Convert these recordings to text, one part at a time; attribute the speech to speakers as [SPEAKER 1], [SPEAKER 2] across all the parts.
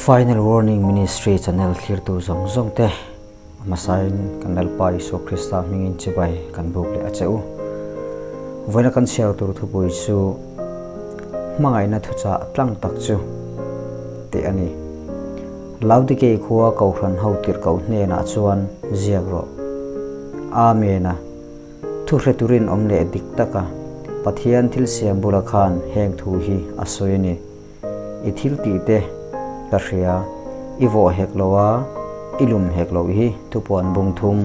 [SPEAKER 1] Final Warning Ministry channel thlirtu zawng zawng te a hmasain kan Lalpa Isua Krista hmingin chibai kan buk leh a che u. Vawiina kan chhiar tur thupui chu Hmangaihna thuchah tlang tak chu tih a ni. Laodikei khua Kohhran ho tirhkoh hnenah chuan ziak rawh. Amen a. Thu hre turin awm leh dik taka Pathian thil siam bula khan heng thu hi a sawi a ni. I thil tih te ka hria, i vawh hek lo a, i lum hek loh hi thupuan bung thum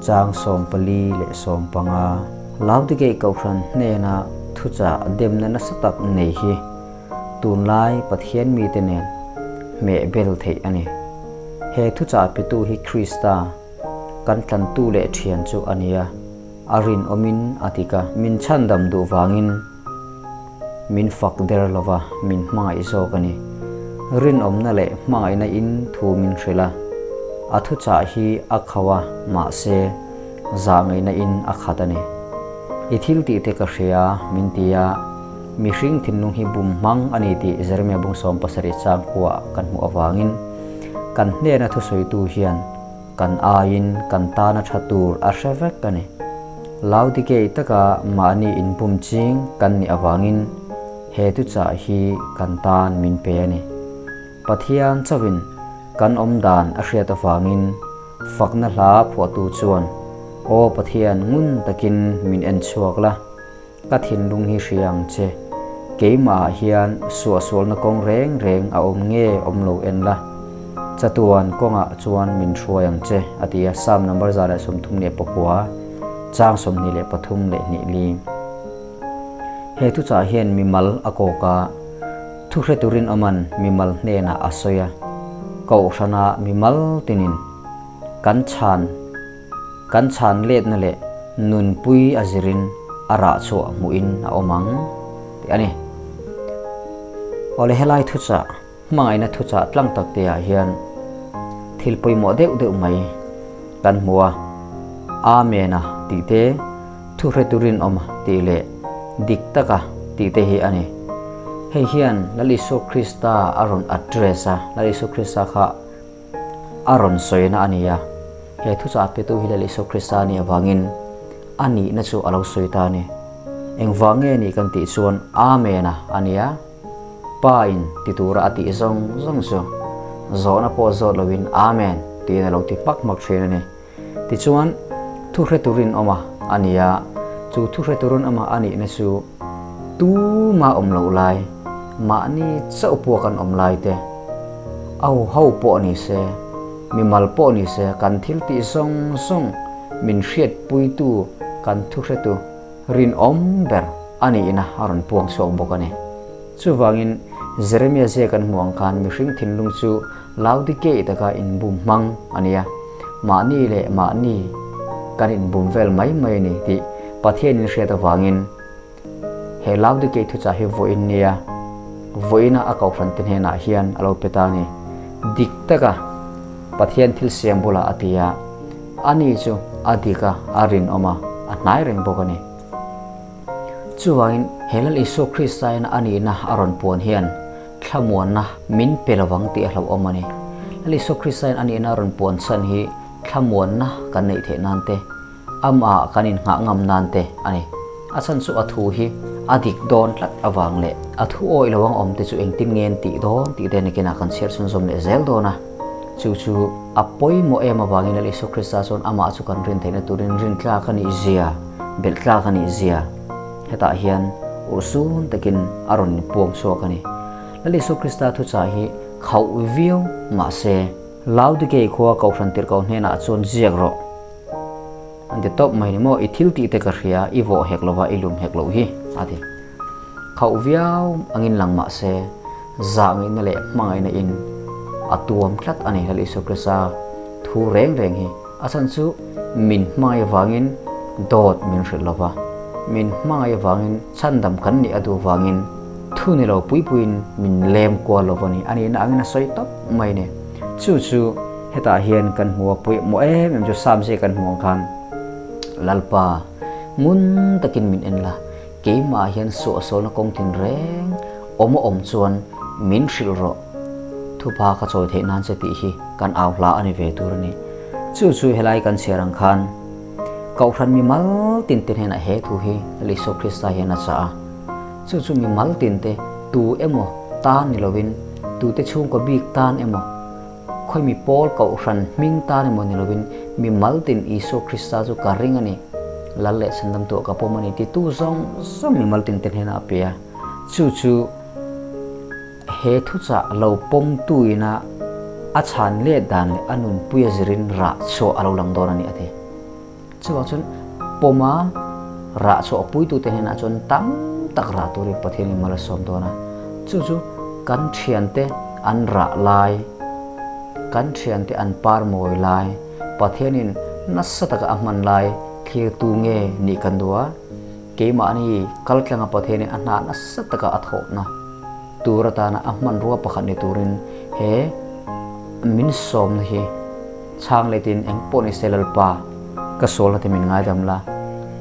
[SPEAKER 1] chang 45. Laodikei Kohhran hnena thuchah demna nasa tak nei hi tunlai Pathian mite nen hmeh bel theih a ni. He thuchah petu hi Krista. Kan tlantu leh thian chu a nia, a rinawmin a dik a. Min chhandam duh vangin min fak der lo va, min hmangaih zawk a ni. Rinawmna leh hmangaihna in thu min hrilh a, a thuchah hi a khauh a, mahse, zahngaihna in a khat a ni. I thil tih te ka hria, min ti a, mihring thinlung hi bum hmang a ni tih Jeremia bung 70 chang khuaah kan hmuh avangin kan hnena thusawitu hian Kan aiin kan tana tha tur a hre vek a ni. Laodikei taka mahni inpum ching kan nih avangin he tuchah hi kan tan min pe a ni. Pathian chauhin kan awm dan a hriat avangin fakna hla phuahtu chuan, Aw Pathian ngun takin min en chhuak la, Ka thinlung hi hria ang che. Keimahah hian suahsualna kawng reng reng a awm nge awm lo en la. Chatuan kawngah chuan min hruai ang che, a ti a, Psalm number 139, chang 23 leh hnih li. He thuchah hian mimal a kawk a, thu hre turin awman mimal hnenah a sawi a, Kohhrana mimal tinin kan chhan Kan chhan letna leh nunpui a zirin a rah chhuah hmuhin a awm ang tih a ni. Awle helai thuchah, hmangaihna thuchah tlang tak te ah hian thil pawimawh deuh deuh mai kan hmu a, Amen a tih te, thuhretu rinawm tih leh dik taka tih te hi a ni. Hei hian Lal Isua Krista a rawn address a, Lal Isua Krista kha A rawn sawina a ni a, he thuchah petu hi Lal Isua Krista a nih avangin a nihna chu a lo sawi ta a ni. Engvang nge ni kan tih chuan Amen a a ni a, Pa in ti tura a tih zawng zawng chu zawhna pawh zawt loin Amen tiin a lo ti hmak hmak thin a ni. Tichuan, thu hre turin awm a a ni a, chu thu hre turin awm a a nihna chu tuma awm loh lai, mahni chauh pawh kan awm lai te, au ho pawh ni se, mimal pawh ni se, kan thil tih zawng zawng min hriatpuitu kan thu hretu rinawm ber a nihna a rawn puang chhuak bawk a ni. Chuvangin, Jeremia zia kan hmuh ang khan mihring thinlung chu Laodikei taka inbum hmang a ni a, mahni leh mahni kan inbum vel mai mai a ni tih Pathianin hriat avangin he Laodikei thuchah hi vawiin nia vawiina a kohhrante hnenah hian a lo pe ta a ni. Dik taka Pathian thil siam bulah a ti a, ani chu a dik a, a rinawm a, a hnai reng bawk a ni. Chuvangin he Lal Isua Krista in a nihna a rawn puan hian thlamuanna min pe lovang tih a hlauhawm a ni. Lal Isua Krista in a nihna a rawn puan chhan hi thlamuanna kan neih theih nan te, amah kan innghah ngam nan te a ni. A chhan chu a thu hi a dik dawn tlat avang leh a thu awih lo ang awm te chu engtin nge an tih dawn tih te nakinah kan chhiar chhunzawm leh zel dawn a. Chu chu a pawimawh em avangin Lal Isua Krista chuan amah chu kan rin theihna turin rintlak a nih zia, belh tlak a nih zia hetah hian urhsun takin a rawn inpuang chhuak a ni. Lal Isua Krista thuchah hi khauh viau mahse, Laodikei khua Kohhran tirhkoh hnenah chuan ziak rawh an ti tawp mai ni maw, i thil tih te ka hria, i vawh hek lova i lum hek loh hi a ti. Khauh viau angin lang mahse, Zahngaihna leh hmangaihna in a tuam tlat a ni Lal Isua Krista thu reng reng hi. A chhan chu min hmangaih avangin dawt min hrilh lo va, min hmangaih avangin chhandam kan nih a duh vangin thu ni lo pui puiin min lem kual lo va ni. A nihna angin a sawi tawp mai ni. Chu chu hetah hian kan hmu a pawimawh em em chu Psalm zia kan hmuh ang khan Lalpa ngun takin min en la. Keimah hian suahsualna kawng tin reng awm a awm chuan min hrilh rawh. Thupa ka chawi theih nan che tih hi kan au hla a ni ve tur a ni. Chu chu helai kan chhiar ang khan Kohhran mimal tin te hnenah he thu hi Lal Isua Krista hian a chah a. Chu chu mimal tin te tu emaw tan ni lovin tute chhungkaw bik tan emaw khawi mi pawl Kohhran hming tan emaw ni lovin mimal tin Isua Krista chu ka ring a ni, Lal leh Chhandamtuah ka pawm a ni titu zawng zawng mimal tin te hnenah a pe a. Chu chu. He thuchah lo pawmtu ina a chhan let dan leh a nunpui a zirin rah chhuah a lo lang dawn a ni a ti. Chuvang chuan pawma rah chhuah puitute hnenah chuan tam tak rah turin Pathianin mal a sawm dawn a. Chu chu kan thiante an rah lai, kan thiante an par mawi lai, Pathianin nasa taka a hman lai thlirtu nge nih kan duh a. Keimahni kaltlanga Pathianin a hna nasa taka a thawhna tur atana a hmanrua pakhat ni turin he min sawmna hi chhang letin eng pawh ni se Lalpa ka sualna te min ngaidam la,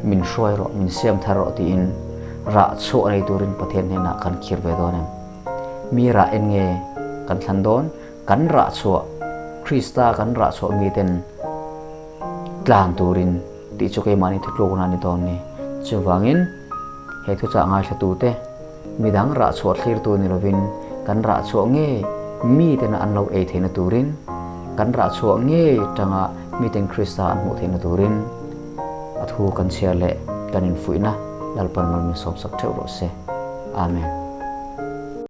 [SPEAKER 1] min hruai rawh, min siam thar rawh tiin rah chhuah nei turin Pathian hnenah kan khir ve dawn em? Mi rah en nge kan thlan dawn? Kan rah chhuah, Krista kan rah chhuah miten tlan turin tih chu keimahni thutlukna a ni dawn ni. Chuvangin, he thuchah ngaithlatute, midang rah chhuah thlirtu ni lovin, kan rah chhuah ngei mitena an lo ei theihna turin, kan rah chhuah ngei tanga miten Krista an hmuh theihna turin a thu kan chhiar leh kan infuihna Lalpan mal min sawmsak theuh rawh se. Amen.